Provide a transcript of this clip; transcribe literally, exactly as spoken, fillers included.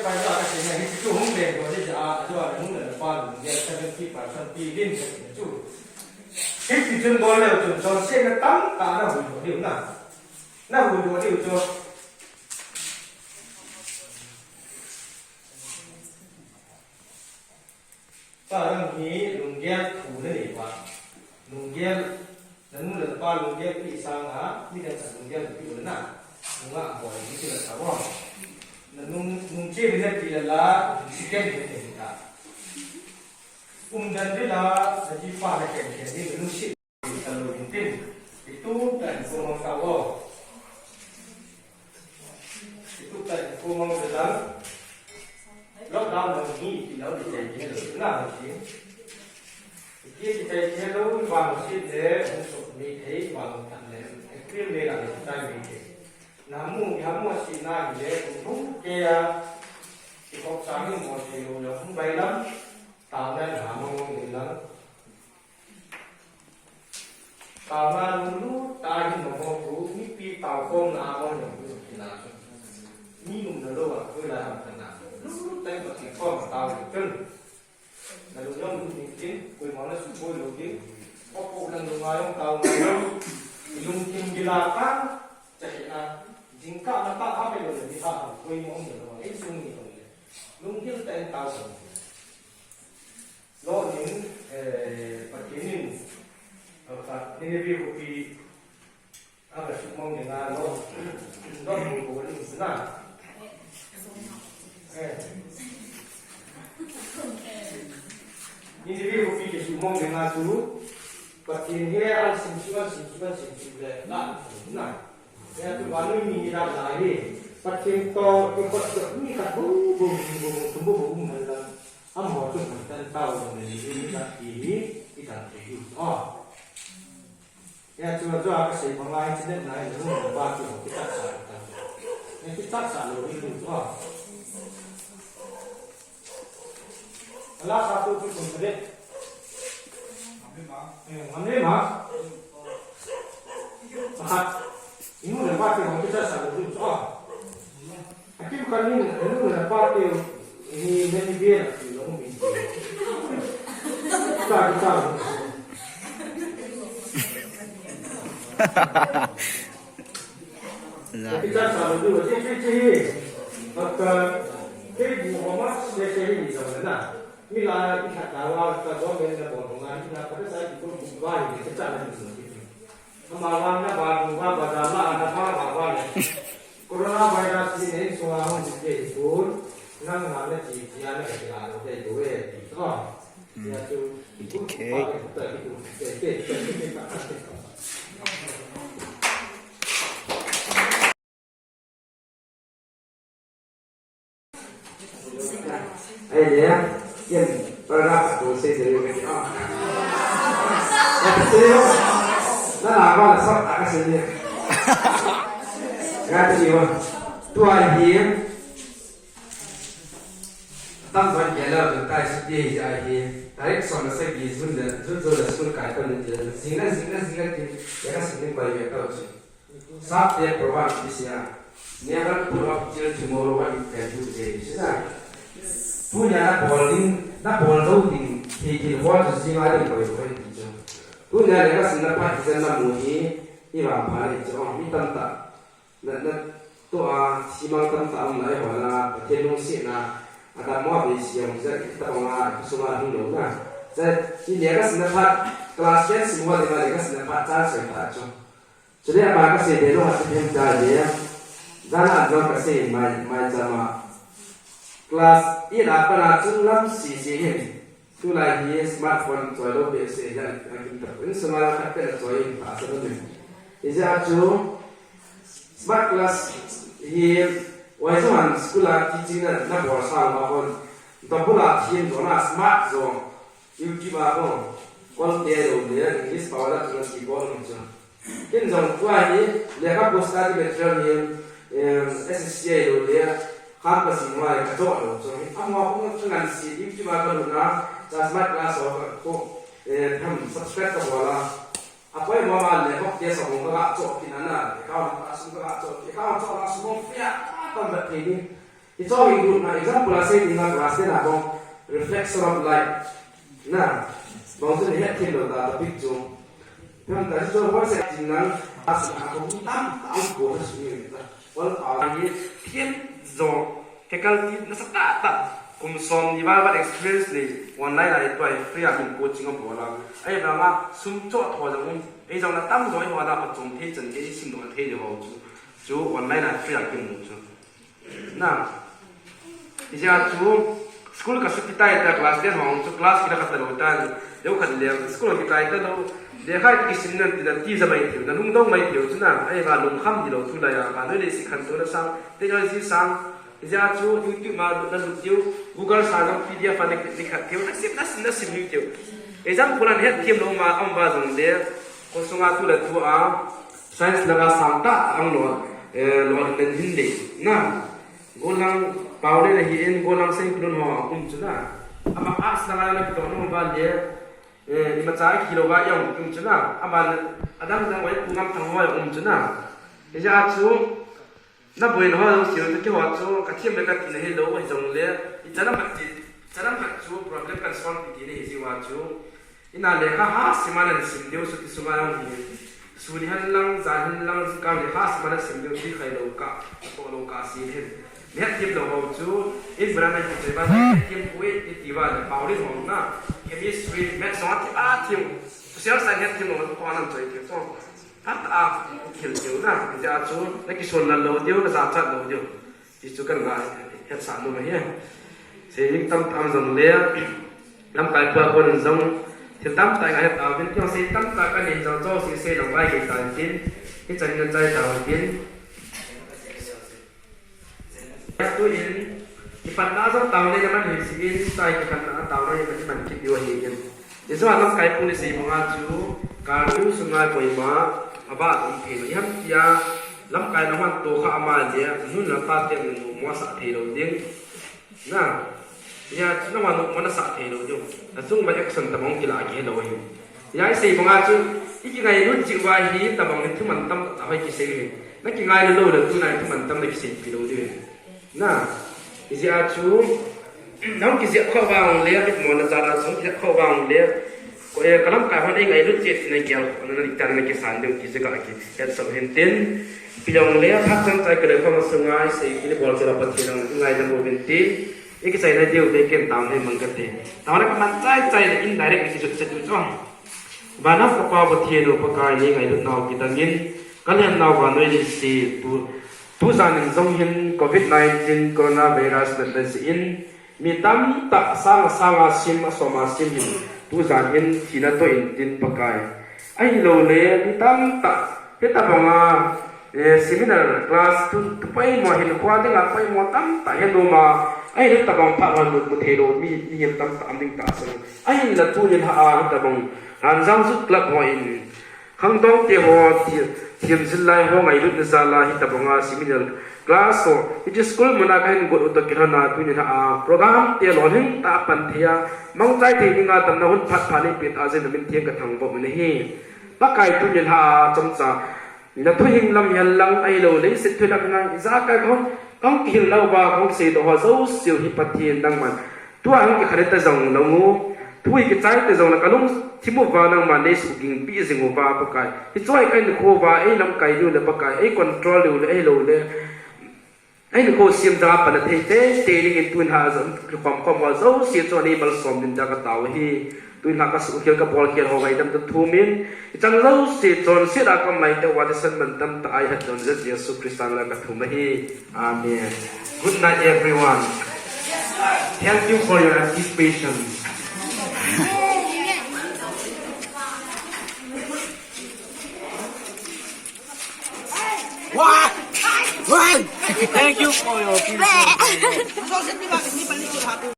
Pai la ka sina hi chu hung le do de ja, a jo le hung le pa lu de seventy percent pi din ka sina chu. Hi ti chun bol le chun chon se na tam ta na hu do diu na. Na hu do diu chu. Pa lang hi lunggel thu na nei pa. Lunggel, na nu le pa lunggel pi sanga, mi dang sa lunggel pi u na. Nunga bol ni ti la sa wa. Na nung, nung che ni na ti la la, si ken ni ni ta. Um dan de la, na ji pa na ken ken ni na nu si. Ka lo in tin, i tum ta in ko mang ta wo. I tum ta in ko mang de lang. Lockdown lo ni, i lo ni te ni lo na ho si. I ki ki te ni lo, i ba mo si le, hung so ni te, i ba mo ta le. April, May la ni ta ni te. Na mu, ya mu si na ni le, hung ke ya. I kop sa ni mo si lo, ya hung bai lam. Ta na na mo ni lang. Taona lulu, tahin mo tu, mipi tao khom na mo na tu kina. Mi num na lo a, koi la ham kana. Lulu tai ba ki khom tao ni chun. Na lu yong lu ni kin, koi ma na su koi lo kin. Ko ko na lu ma yong tao na lo. Lung kin gila ka, cha he na. Jing ka na ka ha pe lo ni ha, koi mo na lo. Ei sung ni lo ni. Lung gil tai tao. Lord in, eh, Pathen in, eh, Nineveh khopi a va sumang dinga Lord, Lord hu ko ni na. Eh. Nineveh khopi ke sumang dinga tu, Pathen he an sim sim, an sim sim, an sim sim le na, na. Ya tu vannoi mi ni dan lai hi. Pathen toh, tu pat tu mi khat bu, bu, bu, bu, tu bu, bu, bu, man dan. Amaho chu man dan tao lo ni, ni, ni, ni, ni, ni, ni, dan te yu. Oh. Ya tu jo a ka sei bang lai, chi den lai, lu ba tu, ki tak sa, ki tak sa. Ya ki tak sa lo ni, lu. Oh. Ala sa tu tu kun de. Eh, ngam le ma. Pakhat. Inu le pa te hong kita sa lu tu. Ah. Aki bukan ni, inu le pa te ni, ni, ni, ni, ni, ni, ni. Kita, kita. Za. Teacher sa lo ju, chi, chi, chi. Aka, kei bu homa, se, se, ni sa na. Mi la, i kha ta wa, ka bo men na bo homa, na pa sa ki bu bu ba ni, ka cha na ni. Ama wa na ba bu ba ba da la na ba ba ba ni. Corona virus ni ne so a hon ji ke bu. Nang na na ji ji a na ke la lo ke bu e. So. Okay. Ai le, ken paragraph a to se de. Na na ba la sa ta ka se de. Ga ti wa. Tu ai hi. Tam ban ya la, kai su ti hi ai hi. Tarik som le sagi June le, June le school kai pan le. Jing na, jing na, jing na ti. Ya ka sin bai ya ka chi. Sap te program ti sia. Never put off till tomorrow what you can do today. Sina. Tunia na bol ding, na bol dou ding. Thei thei ho chu jing a ding koi koi ti chu. Tunia le ka sin na pa ti jan na mu hi. I vangpha le chu mi tamtah. Na, na, tua, simang tamtah um lai ho na, Pathen lungsetna, adammo a bei siam, ja, tabang a, sunga hung lou na. Ja, i le ka sin na phat, class ten sim ho le ka le ka sin na phat, chan soi ta chu. Chule ama ka sei be lou ha, si phem ta le. Jana an jong ka sei mai, mai chama. Class eight a pat a chunglam sese hin. Tulai hi smartphone choi lou behseh hian a kim tak. Insung a khat pen a choi in tahsan a ni. Hijeh chun smart class hi, Waizawan school a teaching na, na bol sang ma hon. Double a thim zo na smart zo. YouTube a hon. Kol te lo le English pau la tu na ti bol ni chu. Ken jong tua hi, lekhabu study material hi, em, S S C a lo le, khan pa sin vai ka chawh lo chu. Amaho kong chu ngan si, YouTube a ka lut na, chas mat ka so ka ko, eh, tham subscribe ka bol a. A poimo ma le hok te sa hong ka chawh kin ana, account ka sum ka chawh, account chawh la sum hong fia, ka tam ba thei ni. Hiche hi group na example a sei ding a class ten a bang reflection of light. Na, bang chu ni het thim lou ta topic chu. Phem ta chu WhatsApp tin lang a sa a ko tam tam ko na su ni ta. Wal pa hi thiam jo faculty na sa ta ta. Kum som ni ba ba experience ni online a i tuai free a min coaching a bol a. Ai ba ma sum cho tho jong um. Ei jong na tam jo i ho na pa chom thei chan ke i sim do thei de ho chu. Chu online a free a kim mu chu. Na. Ijeh chu school ka suti tai ta class ten hong chu class kila khat lou tan. Deu khat le school ki tai ta lou. Le khai ki sim nan ti na ti ja mai tiu. Na lung dong mai tiu chu na. Ai ba lung kham di lou tu la ya. Ba noi le si khan tu na sang. Technology sang. Ijeh chu YouTube ma na lut tiu. Google sa jong P D F a na ki khat tiu. Na sim na sim na sim ni tiu. Exam kulan het thim lou ma am ba jong le. Ko sunga tu la tu a. Science laga sang ta ang lo, eh, lo len hin le. Na, golang pau le hi in golang sen kulun ho um chu na. Ama arts laga na to no ba le, eh, ima cha ki lo ba yang um chu na. Ama adam dang wai ku ngam thang ho um chu na. Ijeh chu, na boina ho jong si ki ho chu, ka thiam le ka ti na hi lo, hi jong le, i chanam ka ti, chanam ka chu problem kan solve ti ni hi ji wa chu. Ina lekha ha sim a na sim diu suti sunga jong hi. Suni hen lang, jan hen lang, ka lekha sim a na sim diu ti khai lou ka, to lou ka si hin. Maths thim lou ho chu, in bra na hi chai ba, maths thim pui, i ti ba le, pau ri hong na. Chemistry, maths jong a thi a thiu. Social science maths thim lou, ko anam choi thiu to. Hat a, thil thiu na, ijeh chu, na kison na lou diu, na ja chat lou diu. Ti chu kan ngai, hetsah nom ahi. Sei ding tam tam jong le, lamkai pa kon jong, thil tam tai ngai ta, bin tiang sei tam ta kan in jong jong sei sei lang bai ke ta tin, hi chan na chai ta tin. Tu in, kipatna jong tao le na man hi si in, tai kipatna tao le na man kit diu ahi in. Jesu a lamkai pu ni sei banga chu, kal tu sunga koima, aba um thei lo. Iham tia, lamkai na man to kha ama le, nun la pa te mun mo sa thei lo ding. Na, ya, na man mo na sa thei lo ding. Na chung ma action ta mong kila ki lo hi. Ya i sei banga chu, i ki ngai nun chi wa hi, ta mong ni thu man tam ta hoi ki sei hi. Na ki ngai lo lo tu na thu man tam na ki sei pi lo ding. Na, ijeh chu, nang kijep kho vang le, mit mo na jana chung kijep kho vang le, ko e, ka lamkai hon ei ngailut che ti na gel, na na tan na kisan deu ti jeh ka ki, het so hin tin, pi jong le, phat chan chai ka le khong sunga, sei ki le bol che la Pathen nang ngaidam uvin ti, i kichai na deu te ken tam he mang ka te. Tam na ka man chai chai na indirect ki jut che tu chong. Vana ka Pa Pathen u Pakai nei ngailut nau kidang in, ka lem nau vannoi leiset tu, tu jan in jong hin covid nineteen coronavirus natna jeh in, mi tamtah sang a sang a sim a som a sim hin, tu jan hin thina toh in tin Pakai. Ahilou le, mi tamtah, hitabang a, Eh, seminar class tu, tu poimo hin khua dinga poimo tamtah hi nom a, ahin tabang phat hon mu thei lou mi, mi hin tamtah um ding tah sang. Ahinla tunin ha a hitabang Ranjang Youth Club ho in khangdong te ho thi-, thiam jing lai ho ngailutna jal a hitabang a seminar class ho, hiche school mun a kahin got u toh kilhon a tunin ha a program te lolhing tah a pan thei a, mangchai thei dinga tamna hun phat phat nei pe tah jeh in na min theng ka thangvah u ahi. Pakai tunin ha a chomcha Na thuhing lam hihen lang ahilou, leiset thu lam hihen lang, ijakai kahung, kahung kihil nauva, kahung kiseidoh ho jouse u hi Pathen nangman. Tua hung kikhah ta jong lou u, thu hi kichai ta jong lou, kalungthim uva nangman neisuhging peh jing uva Pakai. Hiche hi kahinkho uva, eilamkai diu le Pakai, eicontrol diu le, ahilou le. Ahin kho sim dang a pan a thei teitei dingin tuin ha jong kikhom khom ho jouse chun nei malsom ding ding a katao ahi. Tuin ha kasuhkhel kabol khel ho ngaidam toh thumin, ichang jouse chun sila kam lai te uva thisan mantam tah a eihat don jeh Jesu Christa min a kathum ahi. Amen. Good night, everyone. Thank you for your anticipation. Why? Why? Thank you for your beautiful